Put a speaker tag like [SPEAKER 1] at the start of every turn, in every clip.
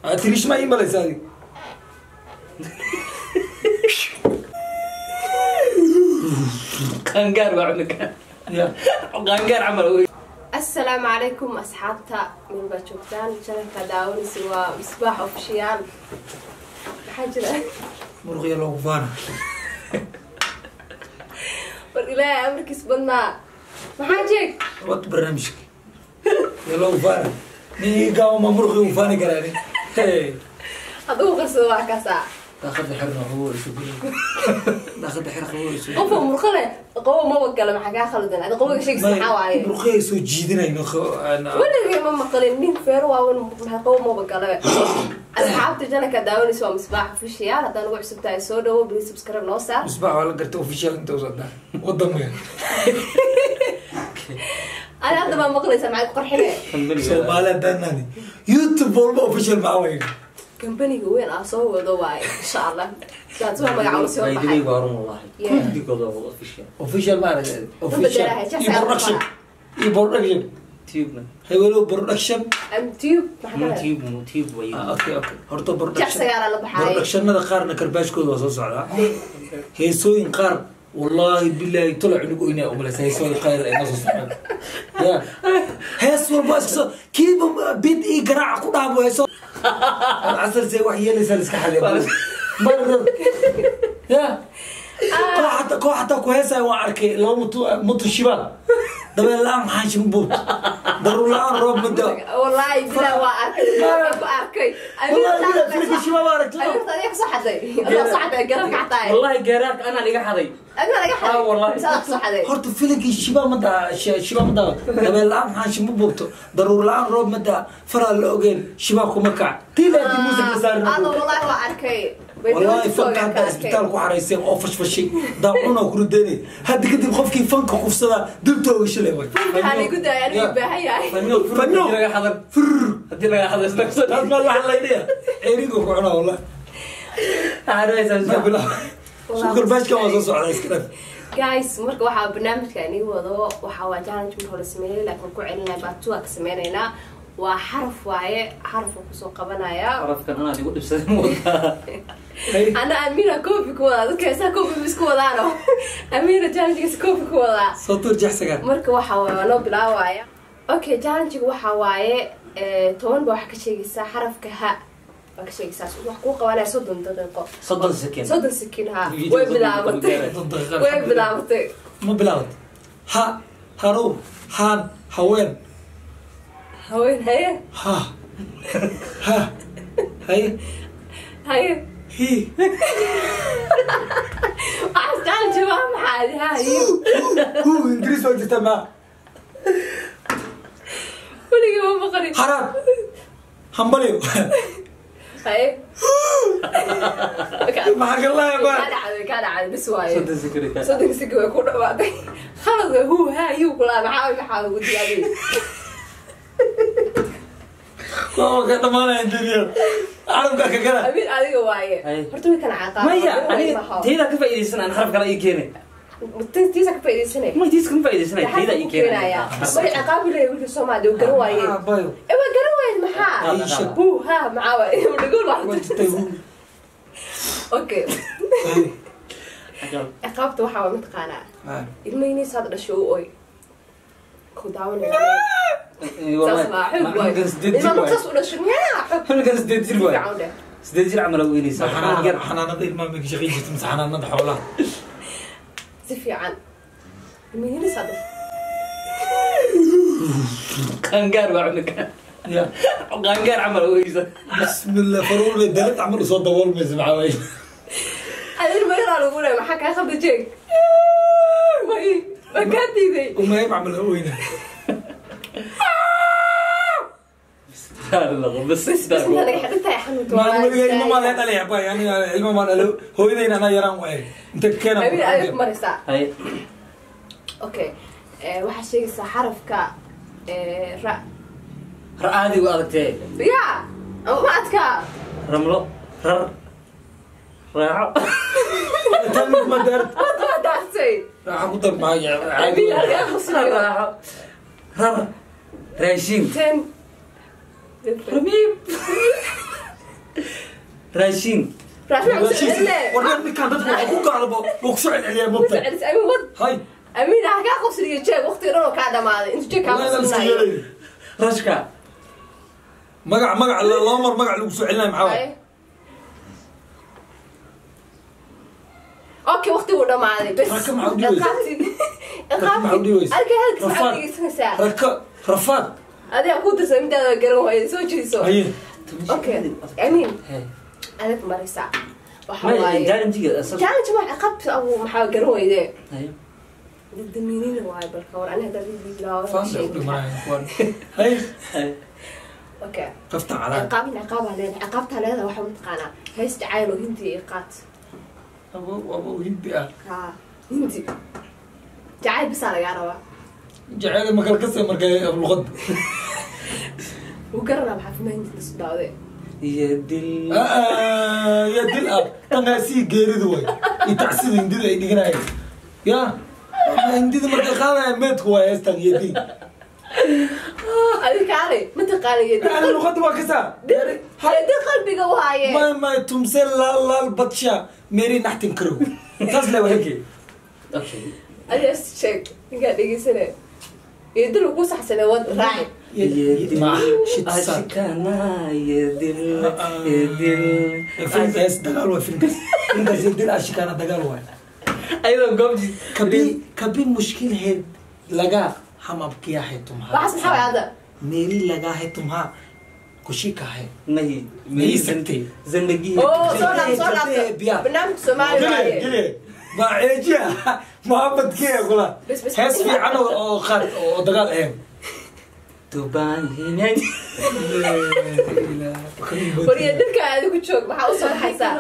[SPEAKER 1] Tirish ma ii malaysa adiga?
[SPEAKER 2] Qaangaar waa cunuga.
[SPEAKER 1] Ya.
[SPEAKER 2] Qaangaar camal wey.
[SPEAKER 3] Assalaamu calaykum asxaabta, meel baa joogtaan, channelka daawanaysa waa Misbaax Official. Maxaa jira?
[SPEAKER 1] Muruqya loogu faana.
[SPEAKER 3] War Ilaahay amarkiis badnaa, maxaa jeeg?
[SPEAKER 1] Wad barnaamijka ya loogu faana, nin ii gaabo ma muruqi u faani karaa nin? Hey.
[SPEAKER 3] Hadduu qarsado waa kaasaa.
[SPEAKER 2] Daaqada xirna, qabow isu geli. Daaqada xir, qabow isu.
[SPEAKER 3] Qofka murqo leh qabow maba gala, maxaa kaa khaldan? Adi qabowga sheegis maxaa waaye?
[SPEAKER 1] Muruqyay soo jiidanayno.
[SPEAKER 3] Weligay ma maqalin nin feero waawan maxaa qabow maba galabe. Asxaabta, channelka daawanaysa waa Misbaax Official. Haddaan ugu cusub tahay, soo dhawo, please subscribe noo saar.
[SPEAKER 1] Misbaax waa la gartay, official inta usocdaa wadanka.
[SPEAKER 3] Ani hadda baa maqlaysaa, maxay ku qarxine?
[SPEAKER 1] Soomaali haddaan nahni, YouTube walba official maxaa waye?
[SPEAKER 3] Kambaniga weyn aa soo wado waaye, insha Allah sidaad soo magacaabo soo
[SPEAKER 2] By the way,
[SPEAKER 3] baxay.
[SPEAKER 2] Waa run wallahi.
[SPEAKER 3] Yeah.
[SPEAKER 2] Kulligood waa wada official.
[SPEAKER 1] Official ma aragtay official.
[SPEAKER 3] Bedelahay,
[SPEAKER 1] iyo production, iyo production.
[SPEAKER 2] Tube-na.
[SPEAKER 1] Hebelow production.
[SPEAKER 3] Am tube maxaa ka
[SPEAKER 2] Tube, tube way.
[SPEAKER 1] Ah, okay, horta production
[SPEAKER 3] Jacsigaana la baxaay.
[SPEAKER 1] Productionada qaarna karbaashkooda waa soo socdaa. Heesooyin qaar, wallahi billahi, tola cunug oynaa umalaysa. Heesooyin qaar ay noo soo socdaan ya hees walba iska soo kiiba bid ii garaaca ku dhaabo heeso casar see wax yeelaysaa la iska xadiya ya koox xataa, koox xataa ku heesaya waan arkay. Laba mutu mutu shibaal, dabeel la-aan xaanshin buut, daruur la-aan roob mado.
[SPEAKER 3] Wallahi bilaa waa arkay, waa ku arkay.
[SPEAKER 1] Wallahi bilaa filka shibaal waa aragtay.
[SPEAKER 3] Amiirta adiga kasoo xaday, adiga kasoo xaday garabka xataa.
[SPEAKER 2] Wallahi geeraarka anaa liga xaday.
[SPEAKER 3] Adiga laga xaday.
[SPEAKER 2] Ah, wallahi.
[SPEAKER 3] Mise adiga kasoo xaday?
[SPEAKER 1] Horta filinkii shibaa ma daa, shibaa ma daa, dabeel la-aan xaanshin ma buurto, daruur la-aan roob ma daa, faraa la ogeen shibaa kuma kac tiilaadii muusig la saarin.
[SPEAKER 3] Ada wallahi waa arkay.
[SPEAKER 1] Wallahi fanka hadda isbitaal ku xarayseen oo fashfashay daacuna ku rideynay. Hadda kadib qofkii fanka kufsadaa dultooga shilay way.
[SPEAKER 3] Waxaa lagu daaya anigu baahan yahay.
[SPEAKER 2] Fanno.
[SPEAKER 1] Fanno.
[SPEAKER 2] Haddii laga xadan. Haddii laga xadan isla kusoo.
[SPEAKER 1] Taas maa waxaa laydhaya ceerigo ku cunaa wallahi.
[SPEAKER 2] Xaraysaa.
[SPEAKER 1] Ma bilaa sukar baashkan waa soo socdaa, iska dhaf.
[SPEAKER 3] Guys, marka waxaa barnaamijka inii wado waxaa waa challenge mar hore sameeyey, laakiin ku celinaya, part two aa ka sameynaynaa. Waa xaraf waaye, xaraf uu kusoo qabanaya.
[SPEAKER 2] Xarafkan anaa igu dhibsaday moodaa.
[SPEAKER 3] Ana Amina coffee ku wadaa, dadka heesaha coffee ma isku wadaano, Amina challengegiisa coffee ku wadaa.
[SPEAKER 1] Soo tuur jexsagaan.
[SPEAKER 3] Marka waxa waaye waa noo bilaabaya. Okay, challengega waxa waaye 10 ba waxaa ka sheegaysaa xarafka ha waa ka sheegaysaa, wax kuu qabanaya 30 daqiiqo.
[SPEAKER 2] 30 second.
[SPEAKER 3] 30 second ha.
[SPEAKER 2] Video
[SPEAKER 3] way
[SPEAKER 2] 30
[SPEAKER 3] bilaabatay.
[SPEAKER 2] daqiiqo.
[SPEAKER 1] 30 daqiiqo.
[SPEAKER 3] Way bilaabatay.
[SPEAKER 1] Ma bilaawad? Ha, haruur, haan, haween.
[SPEAKER 3] Haween, haye.
[SPEAKER 1] Ha ha, haye.
[SPEAKER 3] Haye.
[SPEAKER 1] Hi.
[SPEAKER 3] Waxaas challenge waa maxaa ha iyo?
[SPEAKER 1] Hu Ingiriis waa jirta ma.
[SPEAKER 3] Weligii ma maqalin.
[SPEAKER 1] Haraad, hambalyo.
[SPEAKER 3] Haye.
[SPEAKER 1] Maxaa ka laaya
[SPEAKER 3] kaa
[SPEAKER 1] ba?
[SPEAKER 3] Dhacday, kaa dhacday bis waaye.
[SPEAKER 2] 30 second.
[SPEAKER 3] 30 second way ku dhawaatay, khalad way. Hu ha yuu kulaa, maxaa maxaa ugu diyaadiyay?
[SPEAKER 1] Waa ka dhamaanaya injineer carabka ka gala.
[SPEAKER 3] Amiin, adiga waaye.
[SPEAKER 2] Haye.
[SPEAKER 3] Horta way kala caqaab.
[SPEAKER 2] Maya, aniga tayda ka faa'iidaysan, aan xaraf kale ii keenay.
[SPEAKER 3] Tiisa ka faa'iidaysanay.
[SPEAKER 2] Ma tiis kama faa'iidaysanay, tayda ii keenaya.
[SPEAKER 3] Way ciqaabi leeyahay wiilka Soomaaliya, uu garan waaye.
[SPEAKER 1] Ah, bayo.
[SPEAKER 3] Ee waa garan waaye maxaa?
[SPEAKER 1] Aisha.
[SPEAKER 3] Hu ha maxaa waaye dhagool
[SPEAKER 1] waa
[SPEAKER 3] wax.
[SPEAKER 1] jirtay hu.
[SPEAKER 3] Okay, ciqaabta waxaa waa mataqaanaa ilmahiisa had dhasho u oy ku daawanaya, saas baa xog waay. Ilma marka saas u dhasho miyaa xog?
[SPEAKER 2] Xulkan 8 jir waay.
[SPEAKER 3] Fiican u dheh.
[SPEAKER 2] 8 jir camal weynaysaa.
[SPEAKER 1] Xanaanada, xanaanada ilmaha ma ka shaqayn jirta mise xanaanada xoolaha?
[SPEAKER 3] Si fiican ilmahiisa had dhasho.
[SPEAKER 2] Qaangaar waa cunuga.
[SPEAKER 1] Ya.
[SPEAKER 2] Qaangaar camal weynaysa.
[SPEAKER 1] Bismillah, faruur bay dalad camal usoo daboolmaysa, maxaa waaye?
[SPEAKER 3] Adi ilma yaraa lagu leeyahay, maxaa kaa khalda? Jeeg may waa kaa diiday.
[SPEAKER 1] Umayb camal ha weyna.
[SPEAKER 2] Bas.
[SPEAKER 3] Bas inta laga xidhan tahay xanuunka.
[SPEAKER 1] Maan weligaa ilmo maa laga dhalay bay, aniga ilmo maa dhalo, hooyadayna anaa yaraan waay inta keena.
[SPEAKER 3] Amiin, adiga ku maraysaa.
[SPEAKER 2] Hay.
[SPEAKER 3] Okay, waxaa sheegaysaa xarafka ra.
[SPEAKER 2] Ra-aadi u adagtee.
[SPEAKER 3] Ya ma adkaa.
[SPEAKER 2] Ramlo, rar, raaco.
[SPEAKER 1] Tan ma daar.
[SPEAKER 3] Waa daartay.
[SPEAKER 1] Raaxa ku dar maxaa?
[SPEAKER 3] Amiin, halkaa qusiyo.
[SPEAKER 2] Raaxo, rar, raashin.
[SPEAKER 3] 10.
[SPEAKER 2] Ramiim. Raashin.
[SPEAKER 3] Raashin ku socodle.
[SPEAKER 1] Warna ninkan dadku waxa ku gaalbo oo ku soo celceliyaa moogta.
[SPEAKER 3] Amiin wad.
[SPEAKER 1] Hay.
[SPEAKER 3] Amiin ha ka qabsadiyo jeeg waqti dhan oo ka dhamaaday. Intu jeeg ka qabsanayo.
[SPEAKER 2] Rashka.
[SPEAKER 1] Magac magac loo mar magac lagu soo celinayo maxaa waay?
[SPEAKER 3] Okay, waqti uu dhamaaday. Bas.
[SPEAKER 1] Raka maxaa u dhibaysa?
[SPEAKER 3] Raka
[SPEAKER 1] maxaa u dhibaysa?
[SPEAKER 3] Halka halka maxaa u dhigaysaa?
[SPEAKER 1] Raka rafaad.
[SPEAKER 3] Adiga ku dirsan midaada garan waayay soo jeediso.
[SPEAKER 1] Haye.
[SPEAKER 3] Okay. Amiin. Adag maraysaa. Waxa waaye.
[SPEAKER 2] Challenge-ga
[SPEAKER 3] challenge ma ciqaabta abu maxaa garan wayde.
[SPEAKER 2] Haye.
[SPEAKER 3] Dadamiinina waaye balka war aniga hadda bilaabo.
[SPEAKER 1] Faanta u dhimanaya kuwan. Haye.
[SPEAKER 3] Okay.
[SPEAKER 1] Qafta calaa.
[SPEAKER 3] Ciqaab ciqaab leedahay. Ciqaabta leedahay waxa mataqaanaa hees jacayl oo hindi iyo qaat.
[SPEAKER 1] Abu abu hindi ah.
[SPEAKER 3] Ha, hindi. Jacayl bisa laga rabaa.
[SPEAKER 1] Jacayl ma kala kasay markay luqad.
[SPEAKER 3] Wuu garanaa maxaa fahmay hindi la soo daawday.
[SPEAKER 2] Ya dil.
[SPEAKER 1] Ya dil ah. Tan gaasi geeridu way. Itacsida hindida ay dhiganayeen. Ya. Hindida markay qaadayaan meedku waa heestan ya dil.
[SPEAKER 3] Adiga kaale ma taqaanay ya dil.
[SPEAKER 1] Ani luqadda waa kasaa.
[SPEAKER 3] Dil qalbiga waaye.
[SPEAKER 1] Ma ma tumse laal laal badsha meeri naxtin karo. Taas le waa hege.
[SPEAKER 2] Okay.
[SPEAKER 3] Adiga sheeg ninka dhegeysanay. Ya dil ku saxsanay wad raaci.
[SPEAKER 2] Ya dil. Ashikana ya dil. Ya dil.
[SPEAKER 1] Filmkaas dagaal waa filmkaas. Filmkaas ya dil ashikana dagaal waa.
[SPEAKER 2] Ayadoo goobji.
[SPEAKER 1] Kabi kabi mushkil है लगा हम अब किया है तुम्हारा
[SPEAKER 3] waxaas maxaa waay hadda?
[SPEAKER 1] मेरी लगा है तुम्हारा खुशी का है
[SPEAKER 2] नहीं
[SPEAKER 1] नहीं सकती
[SPEAKER 2] जिंदगी
[SPEAKER 3] Oo, soo laab soo laabta.
[SPEAKER 1] Biya.
[SPEAKER 3] Barnaamijka Soomaali waaye.
[SPEAKER 1] gile ma ceejiya muhammad kiya kula
[SPEAKER 3] Bas, bas.
[SPEAKER 1] hees fiican oo qaad oo dagaal ahayn
[SPEAKER 2] tubaanhinen
[SPEAKER 3] War ya dilka aad ku joog maxaa u soo baxaysaa?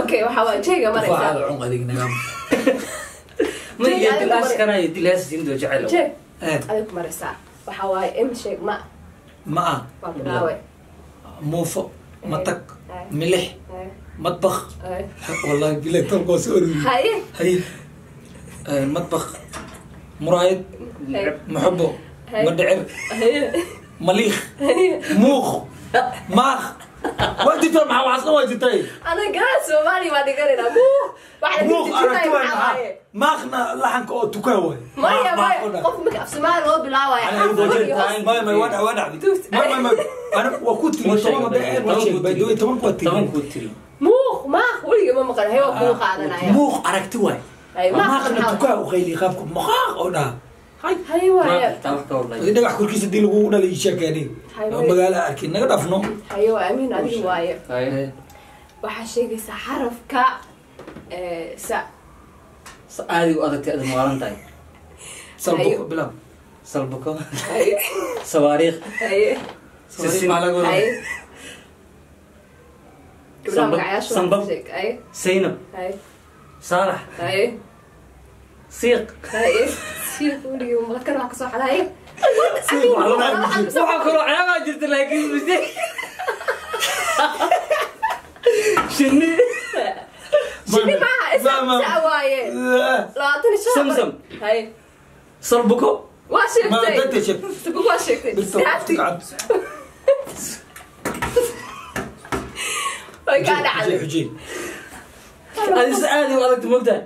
[SPEAKER 3] Okay, waxaa waay jeega maraysaa.
[SPEAKER 1] Tufaaxada cun adig nagam
[SPEAKER 2] ma ya dil ashkana ya dil hees hindo jacayl.
[SPEAKER 3] Jeeg adig ku maraysaa. Waxaa waaye m sheeg ma
[SPEAKER 1] ma ah
[SPEAKER 3] waa bilaawe.
[SPEAKER 1] muufo matag milix مطبخ والله بالله تلقى سوري
[SPEAKER 3] Haye.
[SPEAKER 1] هي مطبخ مرايد محبه مدعر
[SPEAKER 3] Haye.
[SPEAKER 1] مليخ موخ ماخ وانت ترى مع وعصنا وانت تاي
[SPEAKER 3] Ana garan Soomaali baa dhiganaynaa. Buuq. Waxaa la
[SPEAKER 1] موخ
[SPEAKER 3] dejinaya
[SPEAKER 1] انا
[SPEAKER 3] maxaa waaye?
[SPEAKER 1] ماخنا لحنك او تكاوي
[SPEAKER 3] Maya maya qof marka af Soomaali loo bilaabayo xaraf iyo hoos.
[SPEAKER 1] ما ما وانا وانا ما ما انا وكنت طبعا بدوي طبعا كنت
[SPEAKER 2] toban kuu tiri.
[SPEAKER 3] Muuq maaq weliga ma maqal haye waa kuu qaadanaya.
[SPEAKER 1] موخ عرفتي واي
[SPEAKER 3] Haye maaq
[SPEAKER 1] ماخنا
[SPEAKER 3] maxaa
[SPEAKER 1] تكاو خيلي خافكم مخاخ او ده هاي
[SPEAKER 3] haye waaye.
[SPEAKER 2] Taa wax ka wallahi.
[SPEAKER 1] dhagax korkiisa dii lagu dhalay sheekani magaalo arkin naga dhafno
[SPEAKER 3] Haye waa amiin adiga waaye.
[SPEAKER 2] Haye.
[SPEAKER 3] Waxaa sheegaysaa xarafka sa.
[SPEAKER 2] Aadi u adagtay aad maalan tahay.
[SPEAKER 1] salbuko bilaab
[SPEAKER 2] Salbuko.
[SPEAKER 3] Haye.
[SPEAKER 2] Sawaariikh.
[SPEAKER 3] Haye.
[SPEAKER 2] Sisin.
[SPEAKER 3] Haye. Gabdhaha
[SPEAKER 2] Sambab.
[SPEAKER 3] magacayaasha
[SPEAKER 2] Sambab.
[SPEAKER 3] sheeg. Haye.
[SPEAKER 2] Zaynab.
[SPEAKER 3] Haye.
[SPEAKER 2] Saalax.
[SPEAKER 3] Haye.
[SPEAKER 2] Siiq.
[SPEAKER 3] Haye. Siiq weliga ma maqal kan wax ka soo xada haye.
[SPEAKER 1] Siiq wax laga hadli.
[SPEAKER 2] Waxaa kaloo ceebaa jirta laakiin mise. Shinni.
[SPEAKER 3] Shinni maaha isa sa waaye. 25.
[SPEAKER 2] Samsam.
[SPEAKER 3] Haye.
[SPEAKER 2] Salbuko.
[SPEAKER 3] Waa
[SPEAKER 1] ma
[SPEAKER 3] sheegtay.
[SPEAKER 1] dadka sheeg
[SPEAKER 3] Salbuko waa sheegtay. Saati. Way kaa dhacday.
[SPEAKER 1] xujey
[SPEAKER 2] Adi si aad u adagtay moogtahay.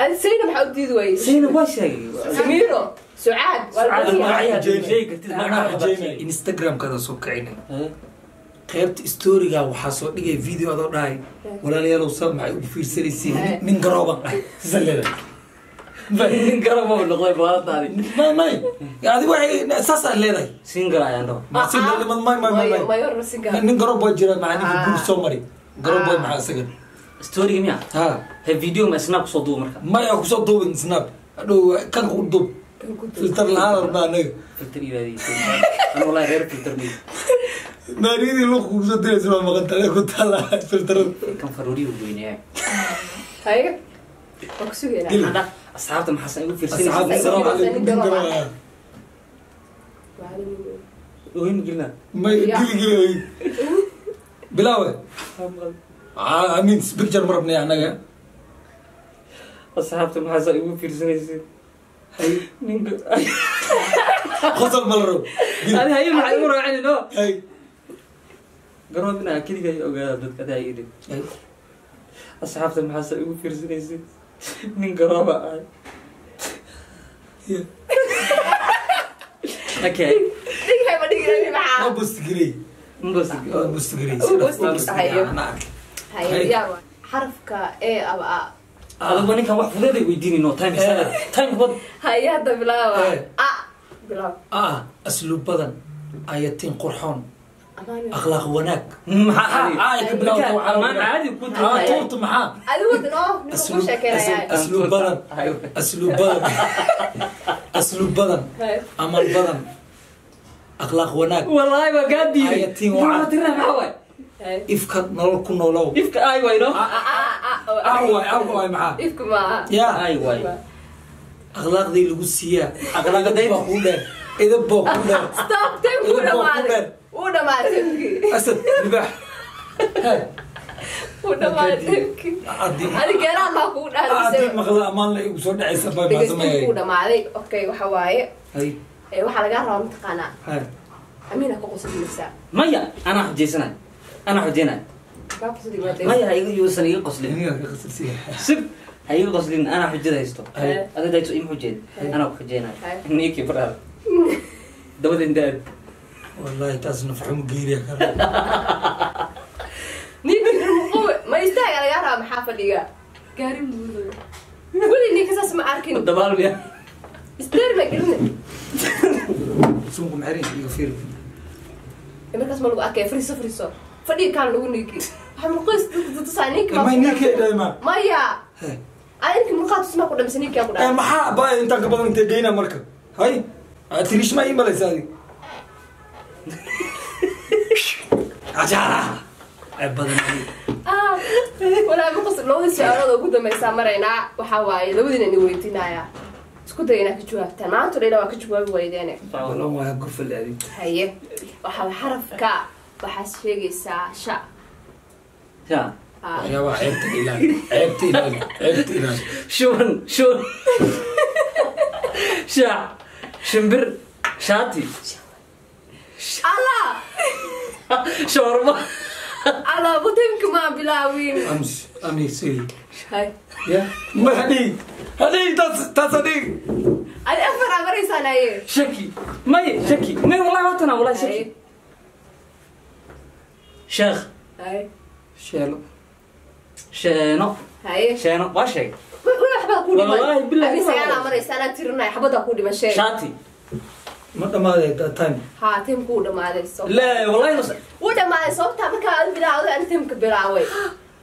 [SPEAKER 3] Adi Zaynab maxaa u diidi waayey?
[SPEAKER 2] Zaynab waa sheegay.
[SPEAKER 3] Samiiro. Sucaad. Waa la
[SPEAKER 2] Sucaad
[SPEAKER 3] badan yahay.
[SPEAKER 2] magacayaha sheegi kartid magaca
[SPEAKER 1] xujeyna instagram-kada soo kicinay qaybta storyga waxaa soo dhigay video adoo dhahay walaalayaalow saa maxay ugu fiirsanaysiin nin garooban ah sisa leedahay
[SPEAKER 2] Nin garab oo noqday baadadaadi.
[SPEAKER 1] may may adi waxay saasaa leedahay
[SPEAKER 2] Single ayaan dhaho.
[SPEAKER 1] Ma single may may may may
[SPEAKER 3] Mayor single.
[SPEAKER 1] nin garoob baa jira maxaa ninka guur soo mari garoob boy maxaa isaga
[SPEAKER 2] Story-ga miyaa?
[SPEAKER 1] ha
[SPEAKER 2] He video ma snap kusoo duubo marka.
[SPEAKER 1] maya kusoo duubin snap hadhow kan ku duub filter la-aan rabnaa anaga
[SPEAKER 2] Filter ilaadiisa. Ana wallahi reer filter miyi.
[SPEAKER 1] maariyadii luuq kugu soo diraysa waa maqan tahay ku taala filterada
[SPEAKER 2] Kan faruuriyu weyneeyaa.
[SPEAKER 3] Haye. Waa ku sugaynaa.
[SPEAKER 1] Geli.
[SPEAKER 2] Hadda asxaabta maxaa san igu
[SPEAKER 1] asxaabta
[SPEAKER 2] fiirsanaysaa?
[SPEAKER 1] salaam calaykum nin garoob ah
[SPEAKER 2] Oohin gelina.
[SPEAKER 1] may geli geli oy bilaawe amiin picture ma rabnay anaga
[SPEAKER 2] Asxaabta maxaa san igu fiirsanaysaa? Ninka
[SPEAKER 1] qosol ma la rabo geli
[SPEAKER 2] Adi haye maxaa igu raacin no?
[SPEAKER 1] hay
[SPEAKER 2] Garoob inaa keligay ogaada dadka adaa yidhi. Asxaabta maxaase igu fiirsanaysid? Nin garooba ahay. Okay.
[SPEAKER 3] Dhigay ma dhigay maxaa?
[SPEAKER 1] Ma bustgrey.
[SPEAKER 2] Mbas.
[SPEAKER 1] Ma bustgrey.
[SPEAKER 3] Hayo.
[SPEAKER 1] Ana arkay.
[SPEAKER 3] Haye, diyaar waay. Xarafka E ama A.
[SPEAKER 2] Adigu ninkan wax fudeed ay weydiinayno time isaga. Time bad.
[SPEAKER 3] Haye, hadda bilaaba. A bilaab.
[SPEAKER 1] Ah, asluub badan, ayatiin qurxoon,
[SPEAKER 3] Amaan.
[SPEAKER 1] akhlaaq wanaag.
[SPEAKER 2] Maxaa
[SPEAKER 1] Ay ka bilowda waxaa
[SPEAKER 2] amaan caadi ku
[SPEAKER 1] Ah, tuurta maxaa?
[SPEAKER 3] Adigu wada noo ninka ku sheekeynaya.
[SPEAKER 1] Asluub badan, asluub badan, asluub badan,
[SPEAKER 3] Haye.
[SPEAKER 1] amal badan, akhlaaq wanaag,
[SPEAKER 2] Wallahi waa gaa diiday.
[SPEAKER 1] Ayatiin wacan.
[SPEAKER 2] Waxaa tiraa maxaa waay?
[SPEAKER 3] Haye.
[SPEAKER 1] Ifka nolol ku noolow.
[SPEAKER 2] Ifka ay waay no.
[SPEAKER 3] A A A.
[SPEAKER 1] Ah waay, ah waay maxaa?
[SPEAKER 3] Ifku maaha.
[SPEAKER 1] Ya,
[SPEAKER 2] Ay waay.
[SPEAKER 1] akhlaaqdii lagu siiyaa.
[SPEAKER 2] Akhlaaqdii-
[SPEAKER 1] Idab baa kuu dheer. Idab baa kuu dheer.
[SPEAKER 3] Stop, time kuu
[SPEAKER 1] Idab baa kuu
[SPEAKER 3] dhamaaday.
[SPEAKER 1] dheer.
[SPEAKER 3] Wuu dhamaaday timekii.
[SPEAKER 1] Asad, libaax. Hey,
[SPEAKER 3] Wuu dhamaaday timekii.
[SPEAKER 1] haddii
[SPEAKER 3] Adi geeraan baa kugu
[SPEAKER 1] haddii
[SPEAKER 3] dhaadisay.
[SPEAKER 1] maqla amaan la igu soo dhacaysa baa
[SPEAKER 3] Dhegeystiinka
[SPEAKER 1] maasameeyay.
[SPEAKER 3] kuu dhamaaday. Okay, waxa waaye.
[SPEAKER 1] Hay,
[SPEAKER 3] Waxaa lagaa rabaa mataqaanaa.
[SPEAKER 1] hay.
[SPEAKER 3] Amiina ku qoslinaysaa.
[SPEAKER 2] Maya, anaa xujaysanay. Anaa xujaynay.
[SPEAKER 3] Kaa qosli waa
[SPEAKER 2] Maya, ha iga yuusan iga qoslin.
[SPEAKER 1] Aniga ka qasilsiya.
[SPEAKER 2] Sib, ha iga qoslin, anaa xujada haysto.
[SPEAKER 1] Hay.
[SPEAKER 2] Adiga dayto ima xujeed. Anaa ku xujaynay.
[SPEAKER 3] Hay.
[SPEAKER 2] Ninkii baraad. Dabada inta aad.
[SPEAKER 1] Wallahi taas nafxumo geeriya kara.
[SPEAKER 3] Ninka muquu ma istaaga lagaa rabaa maxaa fadhiga? Gaari muudo. Weli ninka saas ma arkin.
[SPEAKER 2] Dabaal miya.
[SPEAKER 3] Isteer ma gelin.
[SPEAKER 1] Suunku maxarin iga fiir.
[SPEAKER 3] Markaas ma lagu arkay fariiso fariiso. Fadhiga kaan lagu ninki. Waxa muqays dadka tusaa ninka.
[SPEAKER 1] Ma ninka dhayma.
[SPEAKER 3] Maya.
[SPEAKER 1] Hey.
[SPEAKER 3] Adi ninka muqaa tusmaa ku dhamsan ninka ku
[SPEAKER 1] Eh
[SPEAKER 3] dhamsan.
[SPEAKER 1] maxaa baa intaan ka badan intee geyna marka? Hay. Tirish ma ii malaysa adiga. Ajaara. Ay badan.
[SPEAKER 3] Ah, walaa ma qos labada su'aalood ugu dambaysaa maraynaa. Waxaa waaye labadiina ni weydiinayaa. Isku day inaad ka jawaabtaan. Maanta dhan waa ka jawaabi weydeene.
[SPEAKER 1] Wallan waa gufal adiga.
[SPEAKER 3] Haye. Waxaa xarafka waxaa sheegaysaa sha.
[SPEAKER 2] Ya.
[SPEAKER 3] Ah.
[SPEAKER 1] Waxyaabaha ceebta ilaali. Ceebta ilaali. Ceebta ilaali.
[SPEAKER 2] Shuban, shuban. Shaac, shimbir, shaati,
[SPEAKER 3] Allah!
[SPEAKER 2] shawarma.
[SPEAKER 3] Allah, butimka ma bilaawin.
[SPEAKER 1] Ams, amisi.
[SPEAKER 3] Hay.
[SPEAKER 1] Ya. Ma hadhi. Hadhi taas taas hadhi.
[SPEAKER 3] Adi afar aa maraysaan haye.
[SPEAKER 2] Shaki. May, shaki. May wallahi watana wallahi shaki.
[SPEAKER 3] Haye.
[SPEAKER 2] Sheekh,
[SPEAKER 3] Haye.
[SPEAKER 1] Sheelo.
[SPEAKER 2] sheeno,
[SPEAKER 3] Haye.
[SPEAKER 2] sheeno, waa sheeg.
[SPEAKER 3] Weli waxbaa kuu dhiman.
[SPEAKER 2] Wallahi billahi
[SPEAKER 3] Adi
[SPEAKER 2] ma
[SPEAKER 3] sagaal aa maraysaa, anaa tirinaya, xabadaa kuu dhiman sheeg.
[SPEAKER 2] Shaati.
[SPEAKER 1] Ma dhamaaday that time.
[SPEAKER 3] Haa, timku wuu dhamaaday.
[SPEAKER 2] La, wallahi nus.
[SPEAKER 3] Wuu dhamaaday sababtaa markaa aad bilaawday ani timka bilaaway.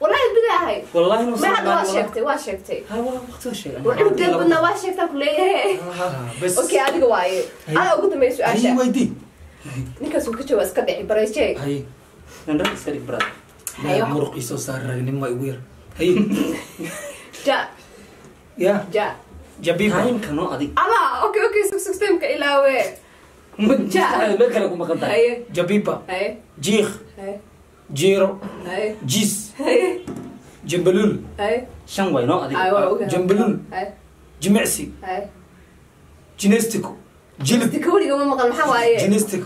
[SPEAKER 3] Wallahi bilaahay.
[SPEAKER 2] Wallahi nus.
[SPEAKER 3] Ma hadda waa sheegtay, waa sheegtay.
[SPEAKER 2] Ha, waa waqti waa sheegay.
[SPEAKER 3] Wuxuu deel badnaa waa sheegtaa ku leeyahay.
[SPEAKER 1] Bas.
[SPEAKER 3] Okay, adiga waaye. Adaa ugu dambeeya
[SPEAKER 1] Hay
[SPEAKER 3] su-aasha.
[SPEAKER 1] weydii.
[SPEAKER 3] Ninkaas uu ka jawaab iska dhici baray sheeg.
[SPEAKER 1] Hay.
[SPEAKER 2] Nandar iska dhig brother.
[SPEAKER 3] Haye,
[SPEAKER 1] Muruq isoo saar ragnimo igu yar. Hay.
[SPEAKER 3] Ja,
[SPEAKER 1] Ya.
[SPEAKER 3] ja.
[SPEAKER 1] Jabiba.
[SPEAKER 2] Time-ka noo adig.
[SPEAKER 3] Allah, okay, okay, sug sug timka ilaawe.
[SPEAKER 2] Ma meel kale ku maqan tahay.
[SPEAKER 3] Haye,
[SPEAKER 1] Jabiba.
[SPEAKER 3] haye,
[SPEAKER 1] Jiikh.
[SPEAKER 3] haye,
[SPEAKER 1] Jiiro.
[SPEAKER 3] haye,
[SPEAKER 1] Jiis.
[SPEAKER 3] haye,
[SPEAKER 1] Jambaluul.
[SPEAKER 3] haye.
[SPEAKER 2] Shan waay noo adig.
[SPEAKER 3] Ay, waa ogahay.
[SPEAKER 1] Jambaluul.
[SPEAKER 3] Haye,
[SPEAKER 1] Jimicsi.
[SPEAKER 3] haye.
[SPEAKER 1] Jinestico. Jilib.
[SPEAKER 3] Dika weliga ma maqal maxaa waaye?
[SPEAKER 1] Jinestic.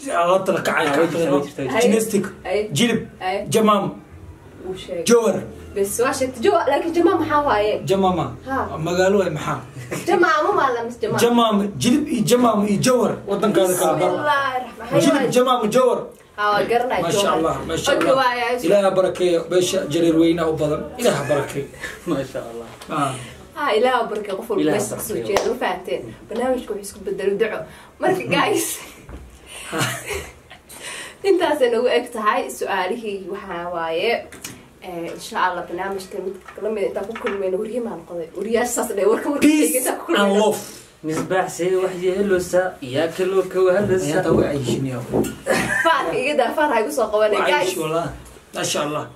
[SPEAKER 1] Alaabta la kacay.
[SPEAKER 2] Way jirtaa, way jirtaa, way
[SPEAKER 3] jirtaa.
[SPEAKER 1] Jinestic.
[SPEAKER 3] Haye.
[SPEAKER 1] Jilib.
[SPEAKER 3] Haye.
[SPEAKER 1] Jamaam.
[SPEAKER 3] Wuu sheegay.
[SPEAKER 1] Jowar.
[SPEAKER 3] Bes waa sheegtay. Jawa, laakiin jamaa maxaa waaye?
[SPEAKER 1] Jamaama.
[SPEAKER 3] Ha.
[SPEAKER 1] Magaalo waay maxaa?
[SPEAKER 3] Jamaa ma maala mis jamaa.
[SPEAKER 1] Jamaam. Jilib iyo jamaam iyo jowar. Wadankaada kala bar.
[SPEAKER 3] Bismillaahi raxmaani
[SPEAKER 1] Jilib
[SPEAKER 3] raxiim.
[SPEAKER 1] jamaam jowar.
[SPEAKER 3] Ha, waa garanay
[SPEAKER 1] ما شاء
[SPEAKER 3] jowhar.
[SPEAKER 1] الله ما شاء
[SPEAKER 3] Okay,
[SPEAKER 1] الله
[SPEAKER 3] waaye.
[SPEAKER 1] إله بركة بيش جرير وينا وبدن إله بركة
[SPEAKER 2] Ma sha Allah.
[SPEAKER 1] آه.
[SPEAKER 3] Ha, ilaaha barke qof walba
[SPEAKER 2] Ilaaha
[SPEAKER 3] meesha kasoo
[SPEAKER 2] barkeeyo.
[SPEAKER 3] jeeda ma fahanteen. Barnaamijku wuxuu isku bedelo duco. Marka guys, intaasay nagu eg tahay su-aalihii waxaa waaye insha Allah barnaamijka mid la mid intaan ku kulmayno weriye maa noqday weriyaasha saas dhe warka warka
[SPEAKER 1] Peace
[SPEAKER 3] intaan ku
[SPEAKER 1] and
[SPEAKER 3] kulmayno
[SPEAKER 1] love
[SPEAKER 2] Misbaax see wax yeelosa, yaa kaloo ka wahadasa.
[SPEAKER 1] أنت وعيشني يا
[SPEAKER 3] faarka iga daa faar ha igu soo qabanay guys
[SPEAKER 1] وعيش والله ما شاء الله.